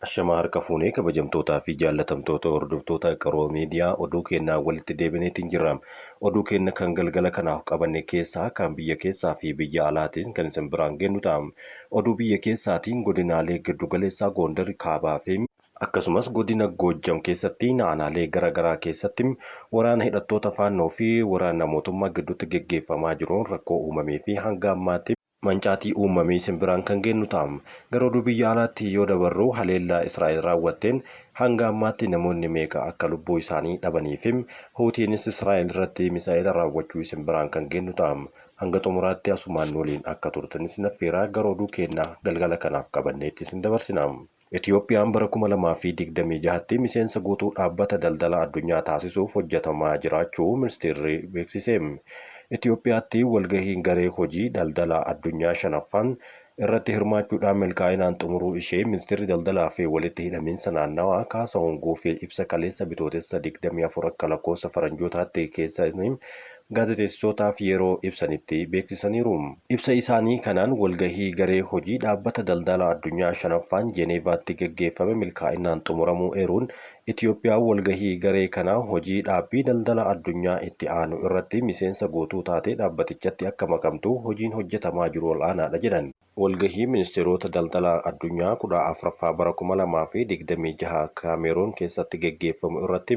Ashamaa harka fuunee kabajamtootaa fi jaallatamtoota hordoftoota Qaroo Miidiyaa oduu keenyaa walitti deebineetiin jirra. Oduu keenya kan galgala kanaaf qabanne keessaa kan biyya keessaa fi biyya alaatiin kan isin biraan geennu ta'a. Oduu biyya keessaatiin godinaalee giddugaleessaa Goondar Kaabaa fi akkasumas godina Goojjam keessatti aanaalee gara garaa keessatti waraana hidhattoota Faannoo fi waraana mootummaa gidduutti geggeeffamaa jiruun rakkoo uumamee fi hanga ammaatti mancaatii uumamee isin biraan kan geennu ta'a. Gara oduu biyya alaatti yoo dabarru, haleellaa Israa'el raawwatteen hanga ammaatti namoonni meeqa akka lubbuu isaanii dhabanii fi Huutiinis Israa'el irratti misaa'ela raawwachuu isin biraan kan geennu ta'a. Hanga xumuraatti asumaan waliin akka turtan isin affeeraa, gara oduu keenyaa galgala kanaaf qabanneetti isin dabarsina. Itiyoophiyaan bara 2026tti miseensa guutuu Dhaabbata Daldala Addunyaa taasisuuf hojjetamaa jiraachuu ministeerri beeksise. Itiyoophiyaatti walgahiin garee hojii daldala addunyaa 5ffaan irratti hirmaachuudhaan milkaa'inaan xumuruu ishee Ministeerri Daldalaa fi Walitti Hidhamiinsa Naannawaa Kaasahuun Guufee ibsa kaleessa Bitootessa 24 akka lakkoofsa Faranjootaatti keessa gaazexeessitootaaf yeroo ibsanitti beeksisaniiru. Ibsa isaanii kanaan walgahii garee hojii Dhaabbata Daldala Addunyaa 5ffaan Jeneevaatti gaggeeffame milkaa'inaan xumuramuu eeruun, Itiyoophiyaan walgahii garee kanaa hojii dhaabbii daldala addunyaa itti aanu irratti miseensa guutuu taatee dhaabbatichatti akka makamtu hojiin hojjetamaa jiru ol'aanaadha jedhan. Walgahii Ministeerota Daldala Addunyaa 14ffaa bara 2026 Kaameeruun keessatti geggeeffamu irratti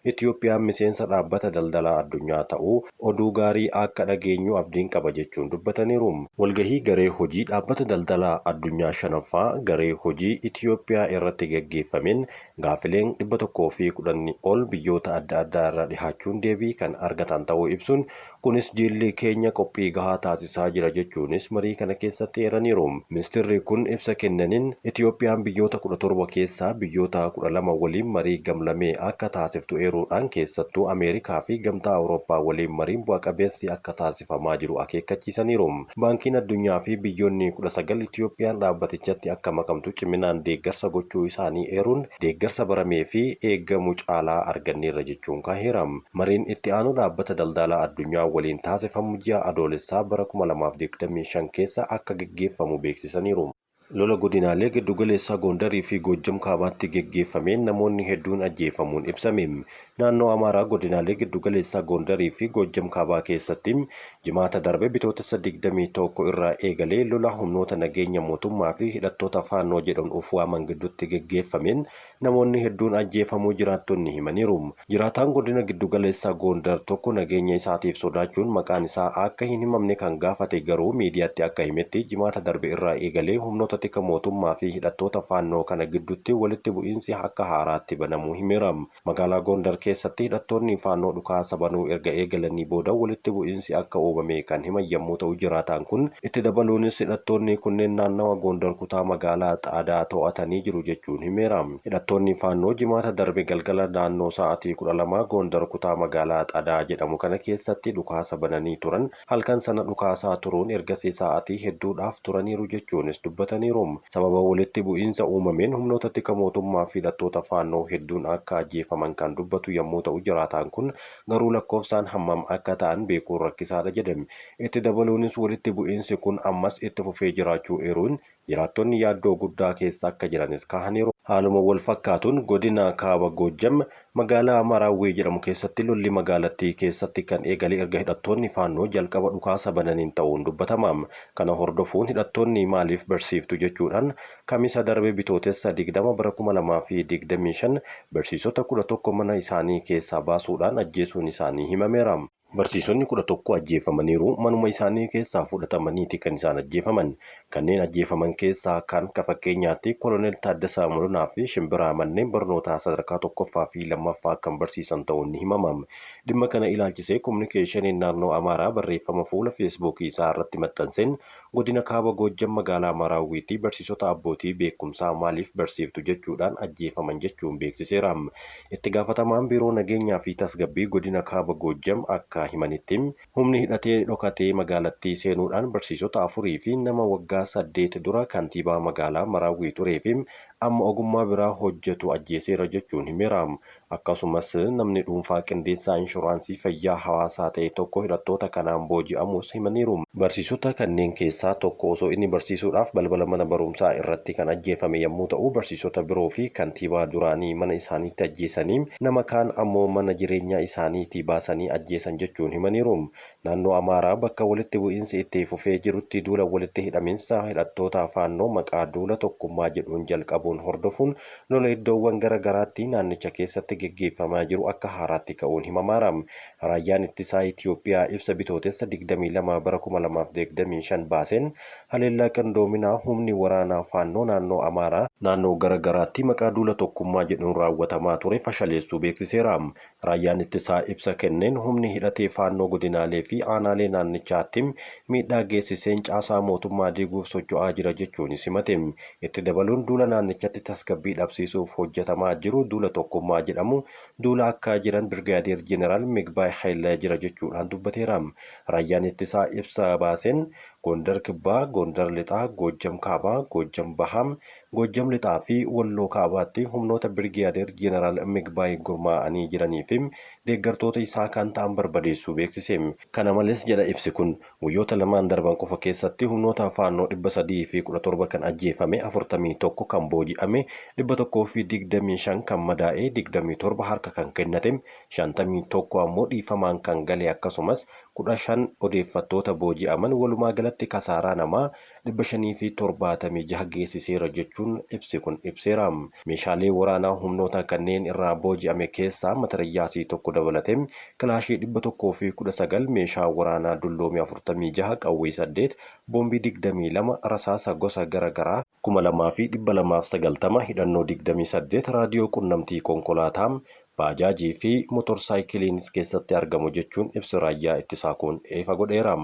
Itiyoophiyaan miseensa Dhaabbata Daldalaa Addunyaa ta'uu oduu gaarii akka dhageenyu abdiin qaba jechuun dubbataniiru. Walgahii garee hojii Dhaabbata Daldalaa Addunyaa 5ffaa garee hojii Itiyoophiyaa irratti geggeeffameen Gaaffileen 110 ol biyyoota adda addaa irraa dhihaachuun deebii kan argatan ta'uu ibsuun, kunis jilli keenya qophii gahaa taasisaa jira jechuunis marii kana keessatti eeraniiru. Ministirri kun ibsa kennaniin, Itiyoophiyaan biyyoota 17 keessaa biyyoota 12 waliin marii gamlamee akka taasiftu eeruudhaan, keessattuu Ameerikaa fi Gamtaa Awurooppaa waliin mariin bu'a qabeessi akka taasifamaa jiru akeekkachiisaniiru. Baankiin Addunyaa fi biyyoonni 19 Itiyoophiyaan dhaabbatichatti akka makamtu ciminaan deeggarsa gochuu isaanii eeruun, deeggarsa baramee fi eegamu caalaa arganneerra jechuun kaaheera. Mariin itti aanu Dhaabbata Daldalaa Addunyaa waliin taasifamu ji'a Adoolessaa bara 2025 keessa akka geggeeffamu beeksisaniiru. Lola godinaalee giddugaleessaa Goondarii fi Goojjam Kaabaatti geggeeffameen namoonni hedduun ajjeefamuun ibsame. Naannoo Amaaraa godinaalee giddugaleessaa Goondarii fi Goojjam Kaabaa keessatti Jimaata darbe Bitootessa 21 irraa eegalee lola humnoota nageenya mootummaa fi hidhattoota Faannoo jedhuun of waaman gidduutti geggeeffameen namoonni hedduun ajjeefamuu jiraattonni himaniiru. Jiraataan godina giddugaleessaa Goondar tokko nageenya isaatiif sodaachuun maqaan isaa akka hin himamne kan gaafate garuu miidiyaatti akka himetti, Jimaata darbe irraa eegalee humnoota tika mootummaa fi hidhattoota Faannoo kana gidduutti walitti bu'iinsi akka haaraatti banamuu himeera. Magaalaa Goondar keessatti hidhattoonni Faannoo dhukaasa banuu erga eegalanii booda walitti bu'iinsi akka uumame kan himan yammuu ta'u jiraataan kun itti dabaluunis hidhattoonni kunneen naannawa Goondar kutaa magaalaa Xaadaa to'atanii jiru jechuun himeera. Hidhattoonni Faannoo Jimaata darbe galgala naannoo sa'aatii 12 Goondar kutaa magaalaa Xadaa jedhamu kana keessatti dhukaasa bananii turan. Halkan sana dhukaasaa turuun ergasii sa'aatii hedduudhaaf turaniiru jechuunis dubbataniiru. Sababa walitti bu'iinsa uumameen humnoota tika mootummaa fi hidhattoota Faannoo hedduun akka ajjeefaman kan dubbatu yammuu ta'u jiraataan kun garuu lakkoofsaan hammam akka ta'an beekuun rakkisaadha jedhe. Itti dabaluunis walitti bu'iinsi kun ammas itti fufee jiraachuu eeruun jiraattonni yaaddoo guddaa keessa akka jiranis kaahaniiru. Haaluma wal fakkaatuun godina Kaaba Goojjam magaalaa Maraawwii jedhamu keessatti lolli magaalattii keessatti kan eegale erga hidhattoonni Faannoo jalqaba dhukaasa bananiin ta'uun dubbatama. Kana hordofuun hidhattoonni maaliif barsiiftu jechuudhaan Kamisa darbe Bitootessa 20 bara 2025 barsiisota 11 mana isaanii keessaa baasuudhaan ajjeesuun isaanii himameera. Barsiisonni 11 ajjeefamaniiru, manuma isaanii keessaa fudhatamaniiti kan isaan ajjeefaman. Kanneen ajjeefaman keessaa kan akka fakkeenyaatti Koloneel Taaddasaa Mulunaa fi Shimbiraa manneen barnootaa sadarkaa tokkoffaa fi lammaffaa kan barsiisan ta'uun ni himama. Dhimma kana ilaalchisee Kominikeeshiniin Naannoo Amaaraa barreeffama fuula Feesbuukii isaa irratti maxxanseen Godina Kaaba Goojjam magaalaa Maraawwiitti barsiisota abbootii beekumsaa maaliif barsiiftu jechuudhaan ajjeefaman jechuun beeksiseera. Itti gaafatamaan Biiroo Nageenyaa fi Tasgabbii Godina Kaaba Goojjam akka himanitti, humni hidhatee dhokatee magaalattii seenuudhaan barsiisota afurii fi nama waggaa 8 dura kantiibaa magaalaa Maraawwii turee fi amma ogummaa biraa hojjetu ajjeeseera jechuun himeera. Akkasumas namni dhuunfaa qindeessaa inshuraansii fayyaa hawaasaa ta'e tokko hidhattoota kanaan booji'amuus himaniiru. Barsiisota kanneen keessaa tokko osoo inni barsiisuudhaaf balbala mana barumsaa irratti kan ajjeefame yommuu ta'u, barsiisota biroo fi kantiibaa duraanii mana isaaniitti ajjeesanii nama kaan ammoo mana jireenyaa isaaniitii baasanii ajjeesan jechuun himaniiru. Naannoo Amaaraa bakka walitti bu'iinsi itti fufee jirutti duula walitti hidhaminsa hidhattoota Faannoo maqaa duula tokkummaa jedhuun jalqabuun hordofuun lola iddoowwan gara garaatti naannicha keessatti geggeeffamaa jiru akka haaraatti ka'uun himamaara. Raayyaan Ittisaa Itiyoophiyaa ibsa Bitootessa 22 bara 2025 baaseen haleellaa qindoominaa humni waraanaa Faannoo naannoo Amaaraa naannoo gara garaatti maqaa duula tokkummaa jedhuun raawwatamaa ture fashaleessuu beeksiseera. Raayyaan Ittisaa ibsa kenneen humni hidhatee Faannoo godinaalee fi aanaalee naannichaatti miidhaa geessiseen caasaa mootummaa diiguuf socho'aa jira jechuunis himate. Itti dabaluun duula naannichatti tasgabbii dhabsiisuuf hojjetamaa jiru duula tokkummaa jedhamu duula akka jiran Birgaadeer Jeneraal Migbaay Hayilee jira jechuudhaan dubbateera. Raayyaan Ittisaa ibsa baaseen Gondar Kibbaa, Gondar Lixaa, Goojjam Kaabaa, Goojjam Bahaa, Goojjam Lixaa fi Walloo Kaabaatti humnoota Birgiyaadeer Jeneraal Migbaay gurmaa'anii jiranii fi deeggartoota isaa kan ta'an barbadeessuu beeksise. Kana malees jedha ibsi kun, guyyoota lamaan darban qofa keessatti humnoota Faannoo 317 kan ajjeefame, 41 kan booji'ame, 125 kan madaa'e, 27 harka kan kennate, 51 ammoo dhiifamaan kan gale akkasumas 15 odeeffattoota booji'aman walumaagalatti kasaaraa namaa 576 geessiseera jechuun ibsi kun ibseera. Meeshaalee waraanaa humnoota kanneen irraa booji'ame keessaa matarayyaasii tokko dabalatee kilaashii 119, meeshaa waraanaa dulloome 46, qawwee 8, boombii 22, rasaasa gosa gara garaa 2290, hidhannoo 28, raadiyoo qunnamtii konkolaataa, Baajaajii fi motorsaayikiliinis keessatti argamu jechuun ibsi raayyaa ittisaa kun ifa godheera.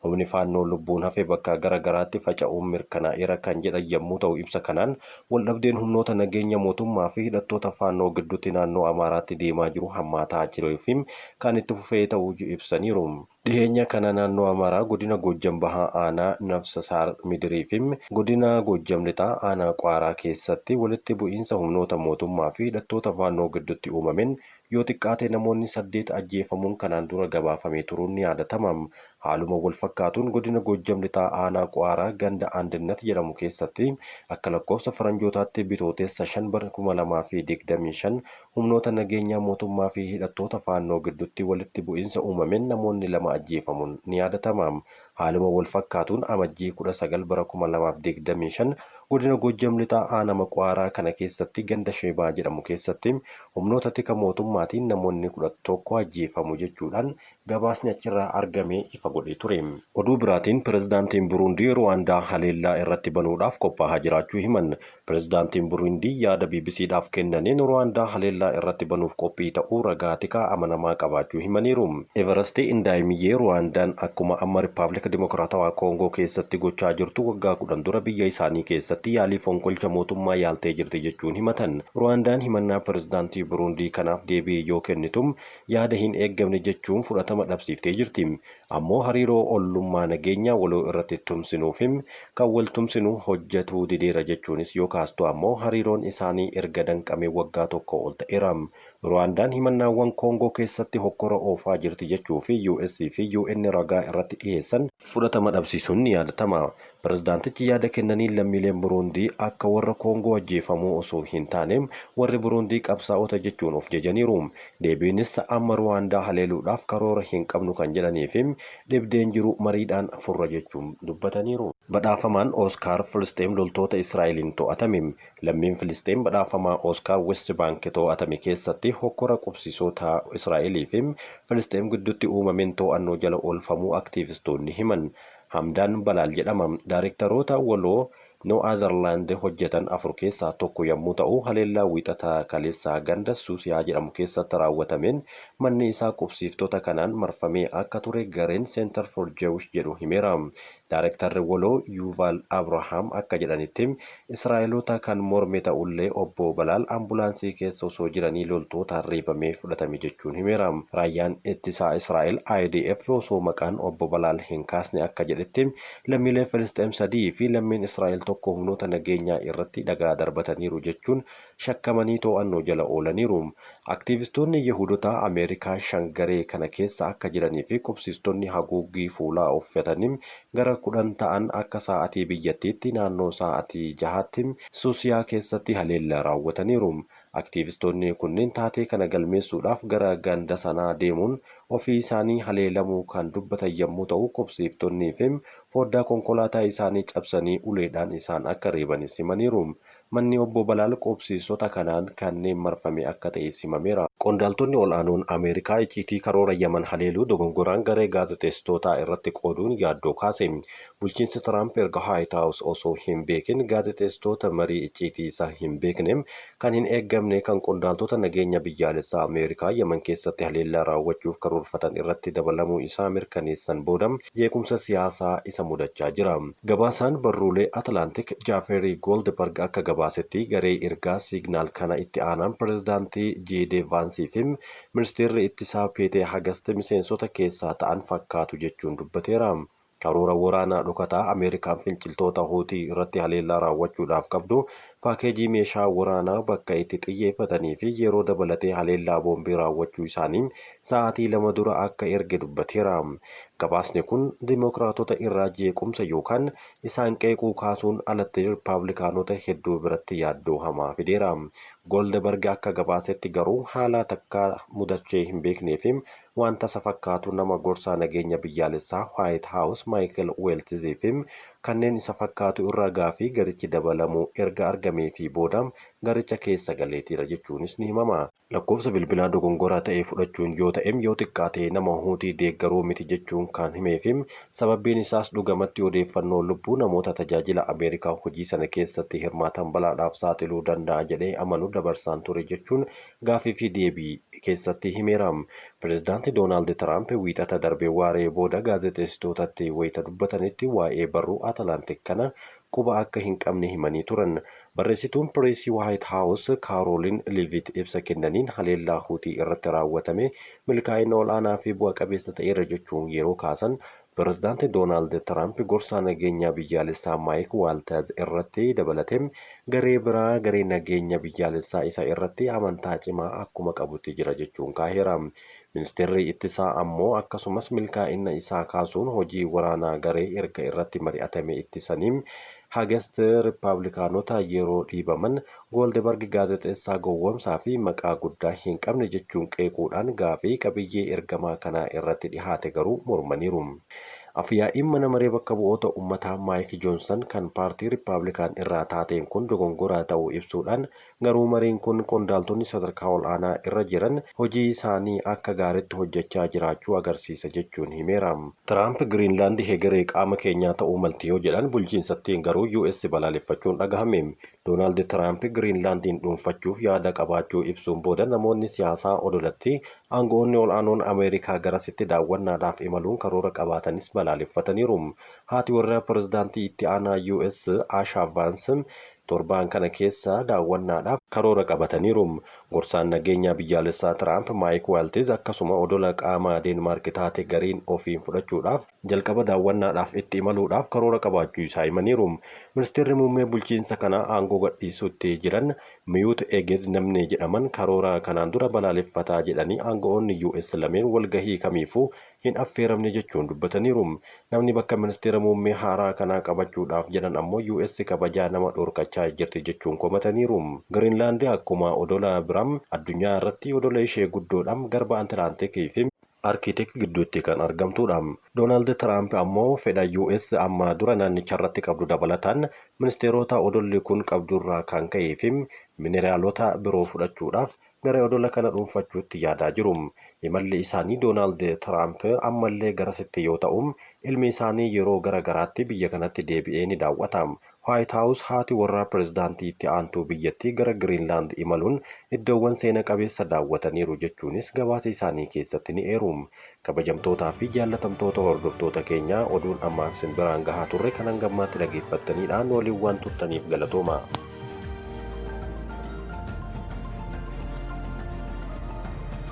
Humni Faannoo lubbuun hafe bakka gara garaatti faca'uun mirkanaa'eera kan jedhan yammuu ta'u ibsa kanaan waldhabdeen humnoota nageenya mootummaa fi hidhattoota Faannoo gidduutti naannoo Amaaraatti deemaa jiru hammaataa jiruu fi kan itti fufee ta'uu ibsaniiru. Dhiheenya kana naannoo Amaaraa godina Goojjam Bahaa aanaa Nafsasaar Midirii fi godina Goojjam Lixaa aanaa Qwaaraa keessatti walitti bu'iinsa humnoota mootummaa fi hidhattoota Faannoo giddutti uumameen yoo xiqqaate namoonni 8 ajjeefamuun kanaan dura gabaafamee turuun ni yaadatama. Haaluma walfakkaatuun godina Goojjam Lixaa aanaa Qwaaraa ganda Andinnat jedhamu keessatti akka lakkoofsa Faranjootaatti Bitootessa 5 bara 2025 Humnoota nageenyaa mootummaa fi hidhattoota Faannoo giddutti walitti bu'iinsa uumameen namoonni 2 ajjeefamun ni yaadatama. Haaluma walfakkaatuun Amajjii 19 bara 2025 godina Goojjam Lixaa aanama Qwaaraa kana keessatti ganda Sheebaa jedhamu keessatti humnoota tika mootummaatiin namoonni 11 ajjeefamu jechuudhaan gabaasni achirraa argame ifa godhee ture. Oduu biraatiin Pirezidaantiin Buruundii Ruwaandaa haleellaa irratti banuudhaaf qophaahaa jiraachuu himan. Pirezidaantiin Buruundii yaada BBCdhaaf kennaniin Ruwaandaa haleellaa irratti banuuf qophii ta'uu ragaa tikaa amanamaa qabaachuu himaniiru. Everesti Indaayimiyyee Ruwaandaan akkuma amma Rippaablika Dimokiraatawaa Koongoo keessatti gochaa jirtu waggaa 10 dura biyya isaanii keessatti yaalii fonqolcha mootummaa yaaltee jirti jechuun himatan. Ruwaandaan himannaa pirezidaantii Buruundii kanaaf deebii yoo kennitu yaada hin eeggamne jechuun fudhatama dhabsiiftee jirti. Ammoo hariiroo ollummaa nageenya waloo irratti tumsinuufi kan wal tumsinu hojjetuu dideera jechuunis yoo kaastu ammoo hariiroon isaanii erga danqamee waggaa tokkoo ol ta'eera. Ruwaandaan himannaawwan Koongoo keessatti hokkora oofaa jirti jechuufi US fi UN ragaa irratti dhiheessan fudhatama dhabsiisuun ni yaadatama. Pirezidaantichi yaada kennaniin lammiileen Buruundii akka warra Koongoo ajjeefamuu osoo hin taane warri Buruundii qabsaa'ota jechuun of jajaniiru. Deebiinis amma Ruwaandaa haleeluudhaaf karoora hin qabnu kan jedhaniifi dhibdeen jiru mariidhaan furra jechuun dubbataniiru. Badhaafamaan Ooskaar Filisxeem loltoota Israa'eliin to'atame. Lammiin Filisxeem badhaafamaa Ooskaar West Baank to'atame keessatti hokkora qubsiisoota Israa'eliifi Filisxeem gidduutti uumameen to'annoo jala oolfamuu aktiivistoonni himan. Hamdaan Balaal jedhama. Daarektaroota waloo No Other Land hojjetan 4 keessaa tokko yammuu ta'u, haleellaa Wiixata kaleessaa ganda Suusiyaa jedhamu keessatti raawwatameen manni isaa qubsiiftota kanaan marfamee akka ture gareen Center for Jewish jedhu himeera. Daarektarri waloo Yuvaal Abrahaam akka jedhanitti Israa'eloota kan morme ta'ullee Obbo Balaal ambulaansii keessa osoo jiranii loltootaan reebamee fudhatame jechuun himeera. Raayyaan Ittisaa Israa'el, IDF, osoo maqaan Obbo Balaal hin kaasne akka jedhetti lammiilee Filisxeem 3 fi lammiin Israa'el tokko humnoota nageenyaa irratti dhagaa darbataniiru jechuun shakkamanii to'annoo jala oolaniiru. Aktiivistoonni Yihuudotaa Ameerikaa 5 garee kana keessa akka jiranii fi qubsiistonni haguuggii fuulaa uffatanii gara 10 ta'an akka saa'atii biyyattiitti naannoo saa'atii jahaatti Suusiyaa keessatti haleellaa raawwataniiru. Aktiivistoonni kunneen taatee kana galmeessuudhaaf gara ganda sanaa deemuun ofii isaanii haleelamuu kan dubbatan yammuu ta'u, qubsiiftonnii fi foddaa konkolaataa isaanii cabsanii uleedhaan isaan akka reebanis himaniiru. Manni Obbo Balaal qubsiistota kanaan kanneen marfame akka ta'es himameera. Qondaaltonni ol'aanoon Ameerikaa icciitii karoora Yaman haleeluu dogongoraan garee gaazexeessitootaa irratti qooduun yaaddoo kaase. Bulchiinsi Tiraamp erga Waayit Haawus osoo hin beekin gaazexeessitoota marii icciitii isaa hin beekne kan hin eeggamne kan qondaaltota nageenya biyyaalessaa Ameerikaa Yaman keessatti haleellaa raawwachuuf karoorfatan irratti dabalamuu isaa mirkaneessan booda jeequmsa siyaasaa isa mudachaa jira. Gabaasaan barruulee Atlaantik Jaafeerii Gooldbarg akka gabaasetti garee ergaa Signal kana itti aanaan pirezidaantii JD Vaansii fi ministeerri ittisaa Peetee Hagast miseensota keessaa ta'an fakkaatu jechuun dubbateera. Karoora waraanaa dhokataa Ameerikaan finciltoota Huutii irratti haleellaa raawwachuudhaaf qabdu, paakeejii meeshaa waraanaa bakka itti xiyyeeffatanii fi yeroo dabalatee haleellaa boombii raawwachuu isaanii sa'aatii 2 dura akka erge dubbateera. Gabaasni kun Dimookiraatota irraa jeequmsa yookaan isaan qeequu kaasuun alatti Rippaablikaanota hedduu biratti yaaddoo hamaa fideera. Goldberg akka gabaasetti garuu haala takkaa mudachee hin beeknee fi Waan tasa fakkaatu nama gorsaa nageenya biyyaalessaa Waayit Haawus Maayikel Weeltizii fi kanneen isa fakkaatu irraa gaafii garichi dabalamuu erga argameefii booda garicha keessa galeetiira jechuunis ni himama. Lakkoofsa bilbilaa dogongoraa ta'e fudhachuun yoo ta'e yoo xiqqaate nama Huutii deeggaruu miti jechuun kan himeefi sababbiin isaas dhugamatti odeeffannoo lubbuu namoota tajaajila Ameerikaa hojii sana keessatti hirmaatan balaadhaaf saaxiluu danda'a jedhee amanu dabarsaan ture jechuun gaaffii fi deebii keessatti himeera. Pirezidaanti Doonaald Tiraamp Wiixata darbe waaree booda gaazexeessitootatti wayita dubbatanitti waa'ee barruu Atlaantik kana quba akka hin qabne himanii turan. Barreessituun Pireesii Waayit Haawus Kaarooliin Liivit ibsa kennaniin haleellaa Huutii irratti raawwatame milkaa'ina ol'aanaa fi bu'a qabeessa ta'eera jechuun yeroo kaasan Pirezidaanti Doonaald Tiraamp gorsaa nageenyaa biyyaalessaa Maayik Waaltaz irratti dabalatee garee biraa garee nageenya biyyaalessaa isa irratti amantaa cimaa akkuma qabutti jira jechuun kaaheera. Ministeerri Ittisaa ammoo akkasumas milkaa'inna isaa kaasuun hojii waraanaa garee erga irratti mari'atame ittisanii Hagest Rippaablikaanota yeroo dhiibaman Gooldebarg gaazexeessaa gowwoomsaa fi maqaa guddaa hin qabne jechuun qeequudhaan gaafii qabiyyee ergamaa kanaa irratti dhihaate garuu mormaniiru. Af-yaa'iin Mana Maree Bakka Bu'oota Ummataa Maayik Joonsan kan paartii Rippaablikaan irraa taateen kun dogongoraa ta'uu ibsuudhaan garuu mariin kun qondaaltonni sadarkaa ol'aanaa irra jiran hojii isaanii akka gaaritti hojjechaa jiraachuu agarsiisa jechuun himeera. Tiraamp Giriinlaandi hegeree qaama keenyaa ta'uu malti yoo jedhan bulchiinsattiin garuu US balaaleffachuun dhagahame. Doonaald Tiraamp Giriinlaandiin dhuunfachuuf yaada qabaachuu ibsuun booda namoonni siyaasaa odolattii aanga'oonni ol'aanoon Ameerikaa garasitti daawwannaadhaaf imaluun karoora qabaatanis balaaleffataniiru. Haati warraa pirezidaantii itti aanaa US Ashaa Vaans torbaan kana keessa daawwannaadhaaf karoora qabataniiru. Gorsaan nageenyaa biyyaalessaa Tiraamp Maayik Waaltiz akkasuma odola qaama Deenmaark taate gariin ofiin fudhachuudhaaf jalqaba daawwannaadhaaf itti imaluudhaaf karoora qabaachuu isaa himaniiru. Ministeerri muummee bulchiinsa kanaa aangoo gadhiisuutti jiran Miyuut Eged namni jedhaman karoora kanaan dura balaaleffataa jedhanii aanga'oonni US lameen walgahii kamiifuu hin affeeramne jechuun dubbataniiru. Namni bakka ministeera muummee haaraa kanaa qabachuudhaaf jedhan ammoo US kabajaa nama dhorkachaa jirti jechuun komataniiru. Giriinlaandi akkuma odola biraa addunyaa irratti odola ishee guddoodha. Garba Antilaantikii fi Arkitik gidduutti kan argamtuudha. Doonaald Tiraamp ammoo fedha US amma dura naannicharratti qabdu dabalataan ministeerota odolli kun qabdurraa kan ka'ee fi mineraalota biroo fudhachuudhaaf gara odola kana dhuunfachuutti yaadaa jiru. Imalli isaanii Doonaald Tiraamp ammallee garasitti yoo ta'u, ilmi isaanii yeroo gara garaatti biyya kanatti deebi'ee ni daawwata. Waayit Haawus haati warraa pirezidaantii itti aantuu biyyattii gara Giriinlaand imaluun iddoowwan seena qabeessa daawwataniiru jechuunis gabaasa isaanii keessatti ni eeru. Kabajamtootaa fi jaallatamtoota hordoftoota keenyaa, oduun ammaaf isin biraan gahaa turre kan hangammaatti dhageeffattanidha. Nu waliin waan turtaniif galatooma.